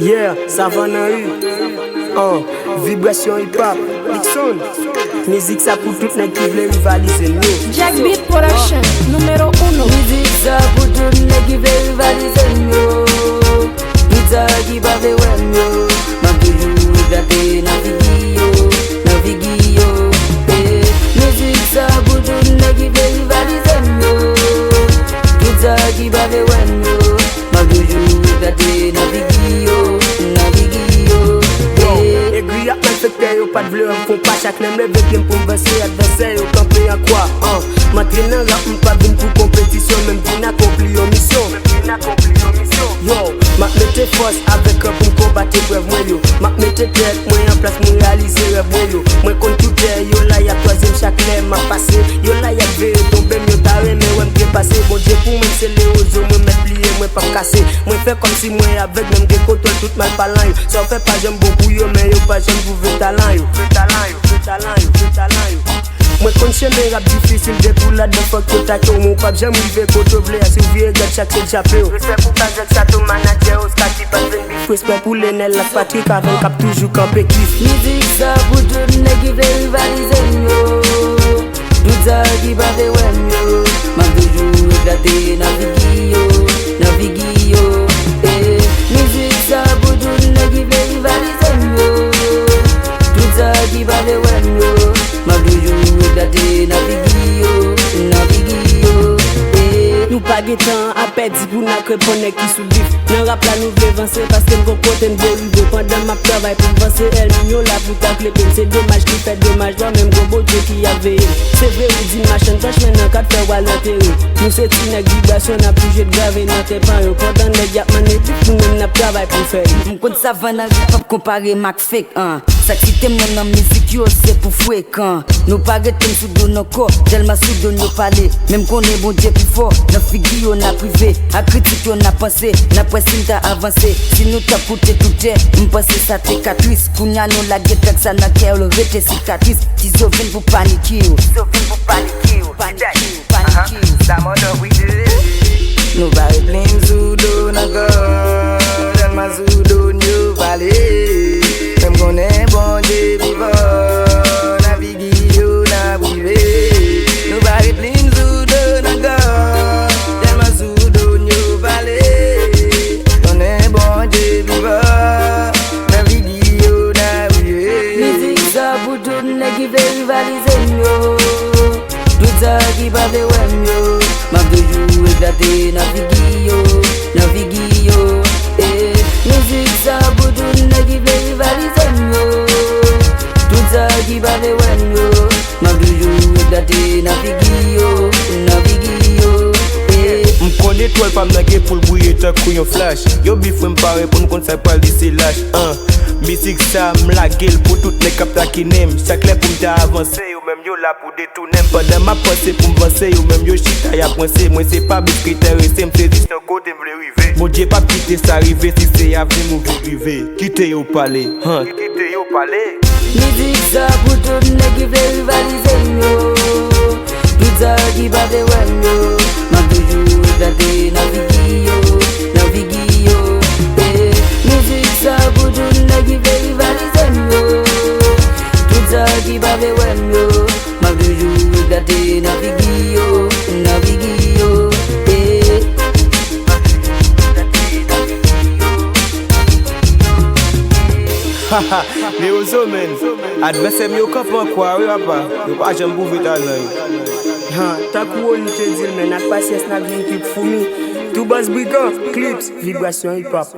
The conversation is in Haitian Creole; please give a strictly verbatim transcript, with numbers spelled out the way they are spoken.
Yeah, Savann Henry. Uh, Vibration Hip Hop. Big Sound. Mizik sa pou tout nèg ki vle rivalize m yo. Jack Beat Production, numéro uno. Mizik sa pou tout nèg ki vle rivalize m yo. Tout sa ki pa vle wè m yo. M ap toujou eklate nan figi yo, nan figi yo. Eh, mizik sa pou tout nèg ki vle rivalize m yo. Tout sa ki pa vle wè m yo. M ap toujou eklate nan figi yo, nan figi yo. Yo, eh, egri ak malfektè yo pa t vle wè m fon pa. Chak lè m leve pye m pou m vanse, advèsè yo kanpe an kwa. Uh, m antre nan rap, m pa vin pou konpetisyon, men m vin akonpli yon misyon. Yo, m ap mete fòs avèk kran pou m konbat eprèv mwen yo. M ap mete tèt mwen an plas, mwen reyalize rèv mwen yo. Mwen konn tout lè yo la y ap twazyèm chak lè m ap pase. Yo la y ap veye tonbe m, yo ta renmen wè m trepase. Bondye pou mwen se lewozo, mwen mèt pliye, mwen p ap kase. Mwen fè kòmsi mwen avèg, men m gen kontwòl tout mal palan yo. Sa w fè pa janm bon pou yo, men yo pa janm twouve talan yo. Twouve talan yo, twouve talan yo, twouve talan yo. Mwen konn chemen rap difisil, depi w ladan fòk yo take w, men w p ap janm rive kote w vle a, si w vire gad chak sèt jape w. Respè pou Kazèk Chato, manadjè Oscar ki pa t vin bif. Respè pou Lenel ak Patrick Avan k ap toujou kanpe kif. Mizik sa pou tout nèg ki vle rivalize m yo. Tout sa ki pa vle wè m yo. M ap toujou eklate nan figi yo, nan figi yo. Eh, mizik sa pou tout nèg ki vle rivalize m yo. Tout sa ki pa vle wè m yo. M ap toujou eklate nan figi yo, nan figi yo. Eh. Nou pa gen tan ap pèdi pou n ak reponn nèg ki sou bif. Nan rap la nou vle vanse, paske n gon kote n vle rive. Pandan m ap travay pou m vanse, ènmi m yo la pou takle pye m. Se domaj ki fè domaj, lò menm gon Bondye ki ap veye m. Se vre ou di m machann tach, men nan kad fè w al antere. Nou se ti nèg Vibration, n ap toujou grave nan tèt pa yo. Pandan nèg y ap manne bif, nou menm n ap travay pou fè yo. M konn Savann Henry p ap konpare m ak fake, an. Sa k site m non nan mizik yo, se pou frekan. Nou pa rete m sou do n ankò, tèlman sou do n yo pale. Men m konnen Bondye pi fò, nan figi yo n ap rive. Ak kritik yo n ap panse, n ap wè si n ta avanse. Si nou t ap koute doutè, m panse sa te ka tris. Kounya nou lage trak sa nan kè yo, l rete sikatris. Tizo vin pou panike yo. Tizo vin pou panike yo. Panike yo, panike yo. Aha, sa mòdò wi. Nou pa ret plim sou do n ankò, tèlman sou do n yo pale. Men m konnen Bondye pi fò, nan figi yo n ap rive. Nou pa ret plim sou do n ankò, tèlman sou do n yo pale. Konnen Bondye pi fò, nan figi yo n ap rive. Mizik sa pou tout nèg ki vle rivalize m yo. Tout sa ki pa vle wè m yo. M ap toujou eklate nan figi yo, nan figi yo. Eh, mizik sa pou tout nèg ki vle rivalize m yo. Tout sa ki pa vle wè m yo. M ap toujou eklate nan figi yo, nan figi yo. Eh. M konnen twèl pa m nan gen pou l briye tankou yon flach. Yo bif mwen m pare pou m konn sa k pral di se lach, an. Mizik sa m lage l pou tout nèg k ap takinen m. Chak lè pou m ta avanse, yo menm yo la pou detounen m. Pandan m ap panse pou m vanse, yo menm yo chita y ap ranse. Mwen se pa bif ki enterese m, se jis nan kote m vle rive. Bondye p ap kite sa rive si se avni m ou vle rive. Kite yo pale, han. Kite yo pale. Mizik sa pou tout nèg ki vle rivalize m yo. Tout sa ki pa vle wè m yo. M ap toujou eklate nan figi yo, nan figi yo. Eh, mizik sa pou tout nèg ki vle rivalize m yo. Tout sa ki pa vle wè m yo. M ap toujou eklate nan figi yo, nan figi yo. Eh. Haha, Lewozo, man. Advèsè m yo kanpe an kwa wi, papa. Yo pa janm pwouve talan yo. Han, tankou Rony te di l, men ak pasyans n ap vin pi foumi. Tou bòs brigan, Clips, Vibration Hip Hop.